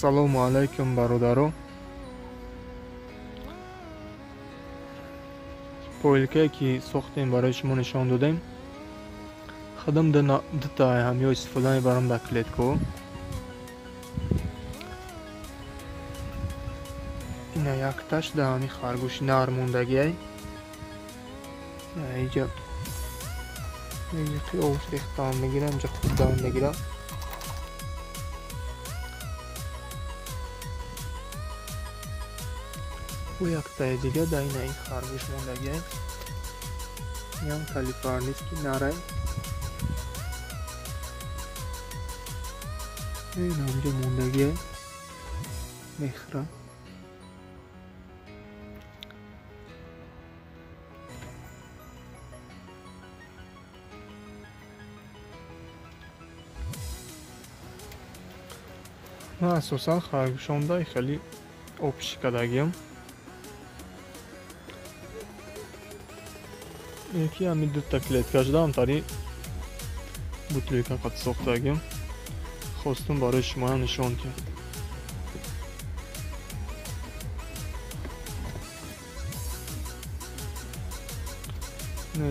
Ассалому алайкум, бародаро. Поилкае ки сохтем, барои шумо нишон додем. Худам дута ҳамё истифода мебарам дар клеткаҳо. Ина якташ дар ҳами харгӯши нар мондагиай. Иҷа қиёш рехтан мегирам, иҷа хурдан мегирам. Бо яктаи дига дар ина ин харгӯш мондагиай. Инам калифорнийский нарай. Ин ҳамҷа мондагиай, мехӯрам. Ман асосан харгӯшонда хеле об шикадагиам. Яки ҳами дута клетка шуда, ҳамтари бутлика қад сохтагиам. Хостум барои шумоям нишон диҳам.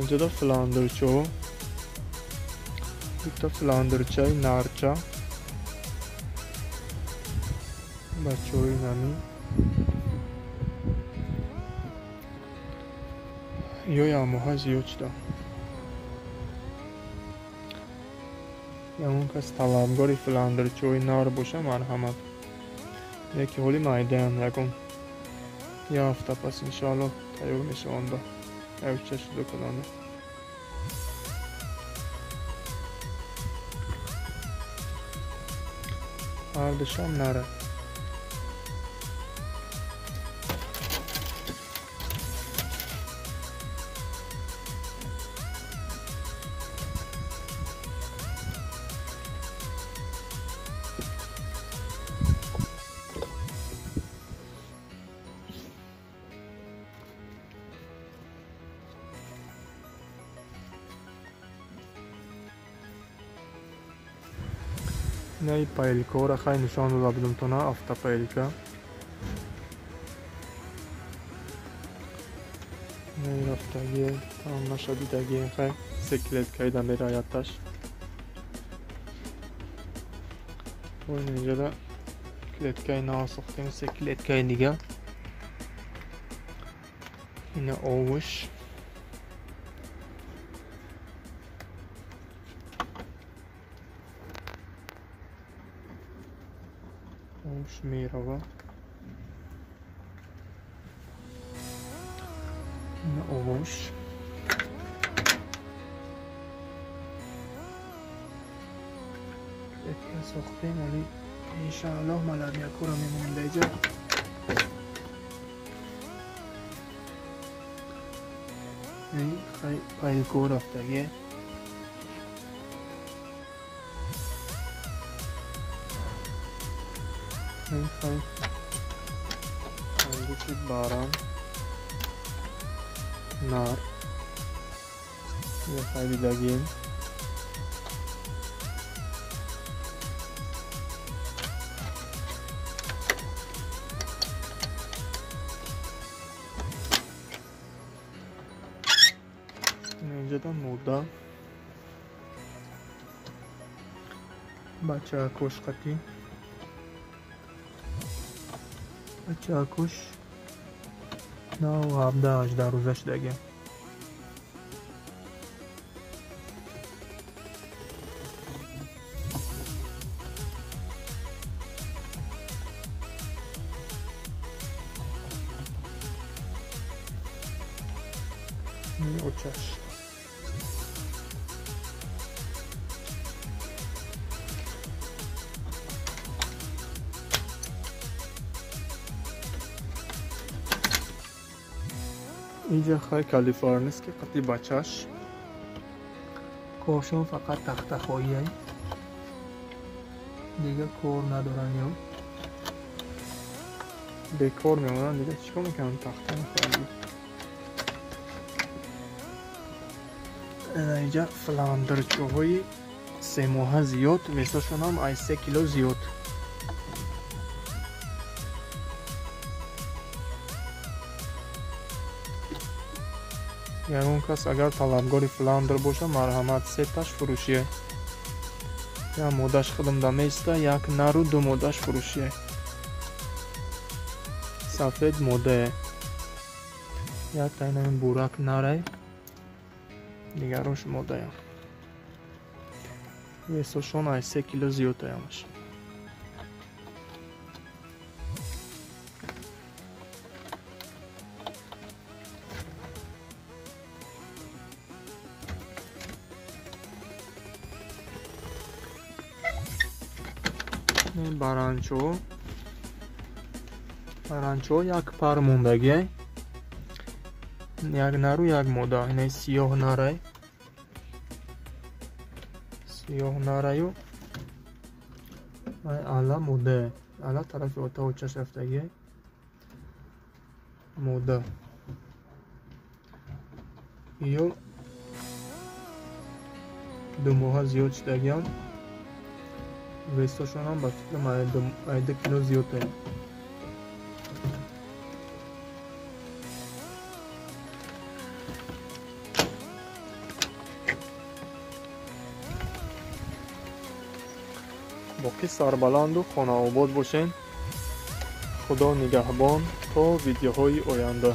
Инҷода фландерчаҳо, дута фландерчаи нарча, бачаҳои нами ё ямоҳа зиёд шуда. Ягон кас талабгори фландерчаҳои нар боша, марҳамат. Яке ҳоли майдаям, ягон як ҳафта пас иншоаллоҳ тайёр мешаванд ба якча шуда кунанд. Ҳардушам нара. Инаи поилкаҳоро хай нишон дода будам тона, автопоилка. Инаи рафтагие, ҳамаша дидагие, хай се клеткаида мераядташ. Инҷода клеткаи нав сохтем, се клеткаи дига. Ина овуш. Овуш мерава. Ина овуш. Клетка сохтем, али иншааллоҳ малабиякуро мемонем дар иҷа. Поилкаҳо рафтагие. Харгӯши баран нар я харидагием. Инҷода мода бачаакош қатӣ, бачаакош нав 17-18 рӯза шудагиам. Очаш. Инҷа хай калифорнийский қати бачаш. Коршон фақат тахтахоҳие, дига кор надоранд ё бекор мемонанд. Дига чӣ кор мекунанд? Тахта мехоҳанд. Инҷа фландерчаҳои семоҳа зиёд, весашон ҳам аз 3 кило зиёд. Ягон кас агар талабгори фландр боша, марҳамат, сеташ фурӯшие. Як модаш худам да места, як нару ду модаш фурӯшие. Сафед модае. Як тайнами бурак нарай, дигарош модаям. Весошон ай 3 кило зиёд аямаш. Баранчо. Баранчо як пар мондагӣ. Як нару як мода. Инаи сиёҳ нарай. Сиёҳ нараю. Ай ала мода. Ала тарафи ота очаш рафтагӣ. Мода. Ё ду моҳа зиёд шудагиам. Весошонам ба фикрам ай 2 кило зиёд ай. Боқӣ сарбаланду хонаобод бошен. Худо нигаҳбон то видеоҳои оянда.